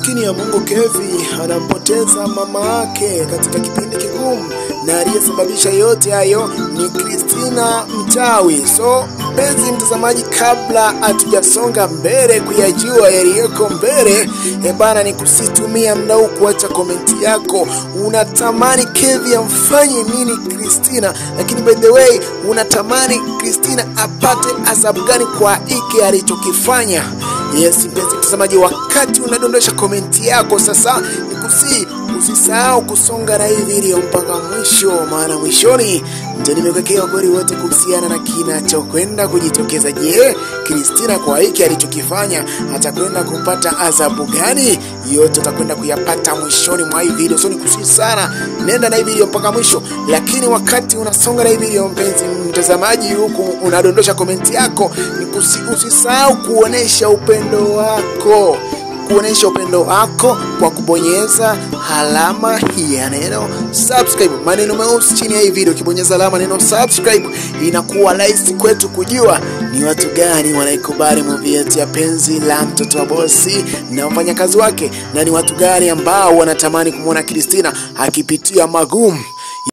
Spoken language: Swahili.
Maskini ya Mungu Kevi anampoteza mama yake katika kipindi kigumu, na aliyesababisha yote hayo ni Christina mchawi. So mpenzi mtazamaji, kabla hatujasonga mbele kuyajua yaliyoko mbele, bana, ni kusitumia muda huu kuacha komenti yako. Unatamani Kevi amfanye nini Christina? Lakini by the way, unatamani Christina apate adhabu gani kwa hiki alichokifanya? Yes, mpenzi mtazamaji, wakati unadondosha komenti yako sasa, nikusii usisahau kusonga na hii video mpaka mwisho, maana mwishoni ndio nimekuwekea ukweli wote kuhusiana na kinachokwenda kujitokeza. Je, Christina kwa hiki alichokifanya atakwenda kupata adhabu gani? Yote utakwenda kuyapata mwishoni mwa hii video. So nikusihi sana, nenda na hii video mpaka mwisho. Lakini wakati unasonga na hii video, mpenzi mtazamaji, huku unadondosha komenti yako, nikusihi usisahau kuonesha upendo wako kwa kubonyeza alama ya neno subscribe, maneno meusi chini ya hii video. Ukibonyeza alama neno subscribe, inakuwa rahisi kwetu kujua ni watu gani wanaikubali movie yetu ya Penzi la Mtoto wa Bosi na mfanyakazi wake, na ni watu gani ambao wanatamani kumwona Christina akipitia magumu.